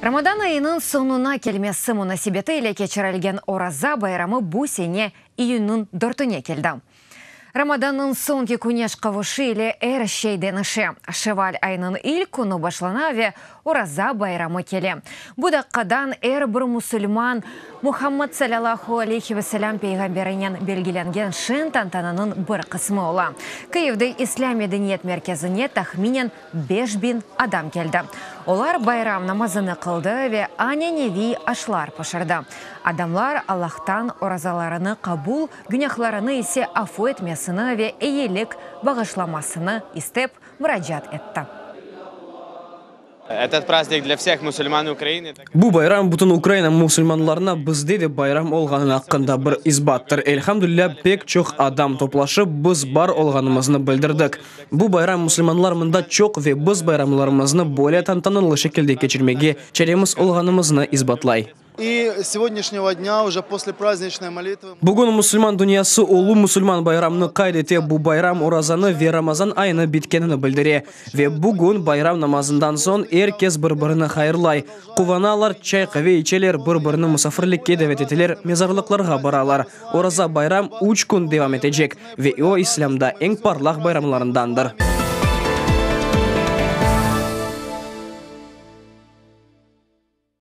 Ramadan ayınıñ soñuna kelmesi munasebeti ile keçirilgen Oraza bayramı bu sene iyünniñ dörtüne keldi. Ramadannıñ soñki küneş qavuşı ile er şey deñişe. Şevval ayınıñ ilk künü başlana ve Oraza bayramı kele. Bu daqqadan er bir musulman Muhammad salâlâhu aleyhi ve selâm peyğamberinen belgilengen şeñ tantananıñ bir qısmı ola. Kıyivde İslâm medeniyet merkezine tahminen 5000 adam keldi. Olar bayram namazını qıldı ve ananeviy aşlar pişirdi. Adamlar Allahtan orazalarını qabul, günâhlarını ise afu etmesini ve eyilik bağışlamasını istep muracaat etti. Etot prazdnik dlâ vseh musulman Ukrainı. Bu bayram bütün Ukraina musulmanlarına bizde de bayram olğanı aqqında bir isbattır. Elhamdülilâ, pek çoq adam toplaşıp, biz bar olğanımıznı bildirdik. Bu bayram musulmanlar mında çoq ve biz bayramlarımıznı böyle tantanalı şekilde keçirmege çaremiz olğanımıznı isbatlay. İ segodnâşnâgo dnâ uje posle prazdniçnoy molitvı. Bugün musulman dünyası ulu musulman bayramını qayd ete, bu bayram orazanı ve Ramazan ayını bitkenini bildire. Ve bugün bayram namazından soñ er kes bir-birini hayırlay, quvanalar, çay-qave içeler, bir-birini musafirlikke davet eteler, mezarlıqlarğa baralar. Oraza bayram üç kün devam etecek ve o İslâmda eñ parlaq bayramlarındandır.